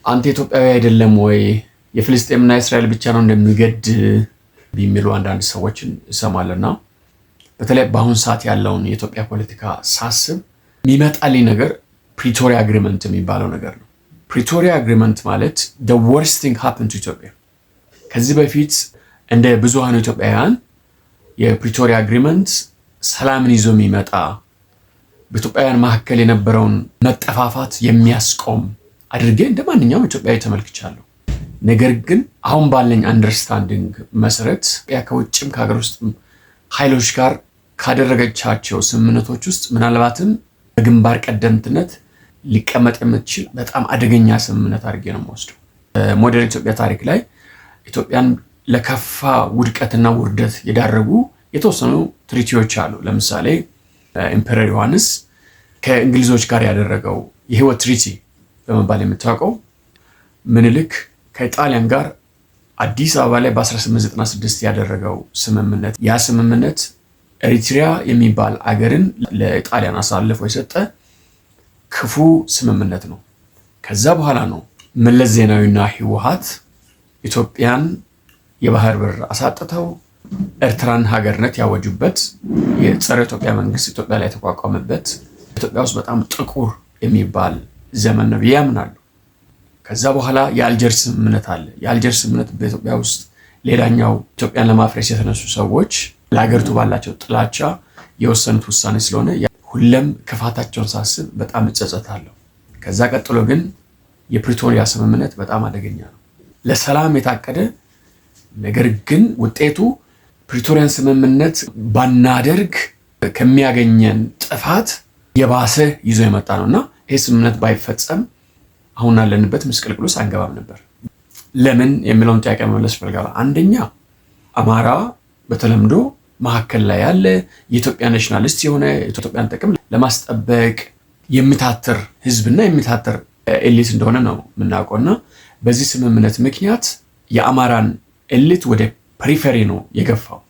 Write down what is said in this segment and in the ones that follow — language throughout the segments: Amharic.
አንተ ኢትዮጵያዊ አይደለም ወይ? የፍልስጤምና እስራኤል ብቻ ነው እንደሚገድ የሚሉ አንዳንድ ሰዎችን እሰማለሁና በተለይ በአሁን ሰዓት ያለውን የኢትዮጵያ ፖለቲካ ሳስብ የሚመጣልኝ ነገር ፕሪቶሪያ agreement የሚባለው ነገር ነው። ፕሪቶሪያ agreement ማለት the worst thing happen to ኢትዮጵያ። ከዚህ በፊት እንደ ብዙሃኑ ኢትዮጵያውያን የፕሪቶሪያ agreement ሰላምን ይዞ የሚመጣ፣ በኢትዮጵያውያን መካከል የነበረውን መጠፋፋት የሚያስቆም አድርጌ እንደ ማንኛውም ኢትዮጵያዊ ተመልክቻለሁ። ነገር ግን አሁን ባለኝ understanding መሰረት ኢትዮጵያ ከውጭም ከሀገር ውስጥም ኃይሎች ጋር ካደረገቻቸው ስምምነቶች ውስጥ ምናልባትም በግንባር ቀደምትነት ሊቀመጥ የምትችል በጣም አደገኛ ስምምነት አድርጌ ነው የምወስደው። Modern ኢትዮጵያ ታሪክ ላይ ኢትዮጵያን ለከፋ ውድቀትና ውርደት የዳረጉ የተወሰኑ treaty ዎች አሉ። ለምሳሌ Emperor ዮሐንስ ከእንግሊዞች ጋር ያደረገው የህይወት treaty በመባል የሚታወቀው፣ ምኒልክ ከጣሊያን ጋር አዲስ አበባ ላይ በ1896 ያደረገው ስምምነት፣ ያ ስምምነት ኤሪትሪያ የሚባል አገርን ለጣሊያን አሳልፎ የሰጠ ክፉ ስምምነት ነው። ከዛ በኋላ ነው መለስ ዜናዊና ህወሓት ኢትዮጵያን የባህር በር አሳጥተው ኤርትራን ሀገርነት ያወጁበት፣ የጸረ ኢትዮጵያ መንግስት ኢትዮጵያ ላይ የተቋቋመበት፣ ኢትዮጵያ ውስጥ በጣም ጥቁር የሚባል ዘመን ነው ብዬ አምናለሁ። ከዛ በኋላ የአልጀርስ ስምምነት አለ። የአልጀርስ ስምምነት በኢትዮጵያ ውስጥ ሌላኛው ኢትዮጵያን ለማፍረስ የተነሱ ሰዎች ለሀገሪቱ ባላቸው ጥላቻ የወሰኑት ውሳኔ ስለሆነ ሁሌም ክፋታቸውን ሳስብ በጣም እጸጸታለሁ። ከዛ ቀጥሎ ግን የፕሪቶሪያ ስምምነት በጣም አደገኛ ነው። ለሰላም የታቀደ ነገር ግን ውጤቱ ፕሪቶሪያን ስምምነት ባናደርግ ከሚያገኘን ጥፋት የባሰ ይዞ የመጣ ነው እና ይህ ስምምነት ባይፈጸም አሁን ያለንበት ምስቅልቅል ውስጥ አንገባም ነበር። ለምን የሚለውን ጥያቄ መመለስ እፈልጋለሁ። አንደኛ፣ አማራ በተለምዶ መካከል ላይ ያለ የኢትዮጵያ nationalist የሆነ፣ የኢትዮጵያን ጥቅም ለማስጠበቅ የሚታትር ህዝብና የሚታትር elite እንደሆነ ነው የምናውቀው እና በዚህ ስምምነት ምክንያት የአማራን elite ወደ periphery ነው የገፋው።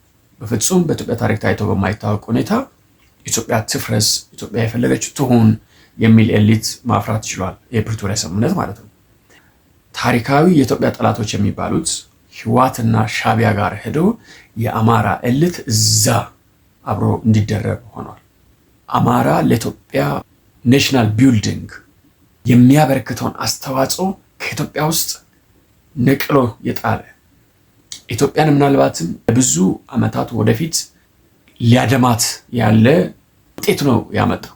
በፍጹም በኢትዮጵያ ታሪክ ታይቶ በማይታወቅ ሁኔታ ኢትዮጵያ ትፍረስ፣ ኢትዮጵያ የፈለገችው ትሁን የሚል elite ማፍራት ችሏል። የፕሪቶሪያ ስምምነት ማለት ነው። ታሪካዊ የኢትዮጵያ ጠላቶች የሚባሉት ህወሓትና ሻቢያ ጋር ሄዶ የአማራ elite እዛ አብሮ እንዲደረብ ሆኗል። አማራ ለኢትዮጵያ national building የሚያበረክተውን አስተዋጽኦ ከኢትዮጵያ ውስጥ ነቅሎ የጣለ፣ ኢትዮጵያን ምናልባትም ለብዙ ዓመታት ወደፊት ሊያደማት ያለ ውጤት ነው ያመጣው።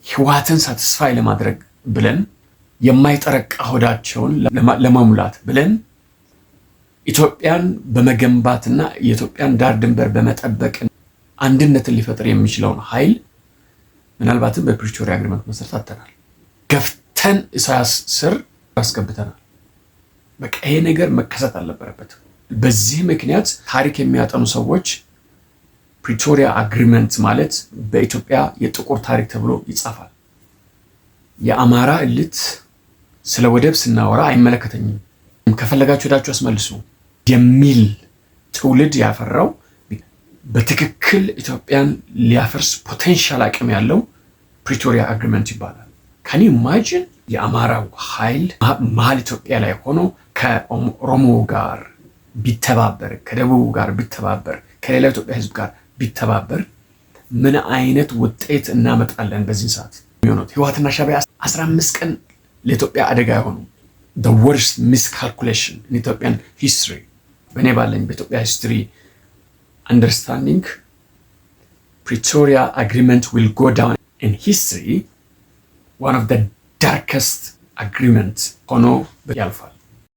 ህወሓትን satisfy ለማድረግ ብለን፣ የማይጠረቃ ሆዳቸውን ለመሙላት ብለን፣ ኢትዮጵያን በመገንባትና የኢትዮጵያን ዳር ድንበር በመጠበቅ አንድነትን ሊፈጥር የሚችለውን ኃይል ምናልባትም በፕሪቶሪያ agreement መሰረት አጥተናል። ገፍተን ኢሳያስ ስር አስገብተናል። በቃ ይሄ ነገር መከሰት አልነበረበትም። በዚህ ምክንያት ታሪክ የሚያጠኑ ሰዎች ፕሪቶሪያ agreement ማለት በኢትዮጵያ የጥቁር ታሪክ ተብሎ ይጻፋል። የአማራ elite ስለ ወደብ ስናወራ አይመለከተኝም፣ ከፈለጋችሁ ሄዳችሁ አስመልሱ የሚል ትውልድ ያፈራው፣ በትክክል ኢትዮጵያን ሊያፈርስ potential አቅም ያለው ፕሪቶሪያ agreement ይባላል። Can you imagine የአማራው ኃይል መሀል ኢትዮጵያ ላይ ሆኖ ከኦሮሞ ጋር ቢተባበር፣ ከደቡብ ጋር ቢተባበር፣ ከሌላው ኢትዮጵያ ሕዝብ ጋር ቢተባበር ምን አይነት ውጤት እናመጣለን? በዚህን ሰዓት የሚሆኑት ህወሓትና ሻዕቢያ 15 ቀን ለኢትዮጵያ አደጋ የሆኑ፣ worst miscalculation in Ethiopian history፣ በእኔ ባለኝ በኢትዮጵያ history understanding ፕሪቶሪያ agreement will go down in history one of darkest agreement ሆኖ ያልፋል።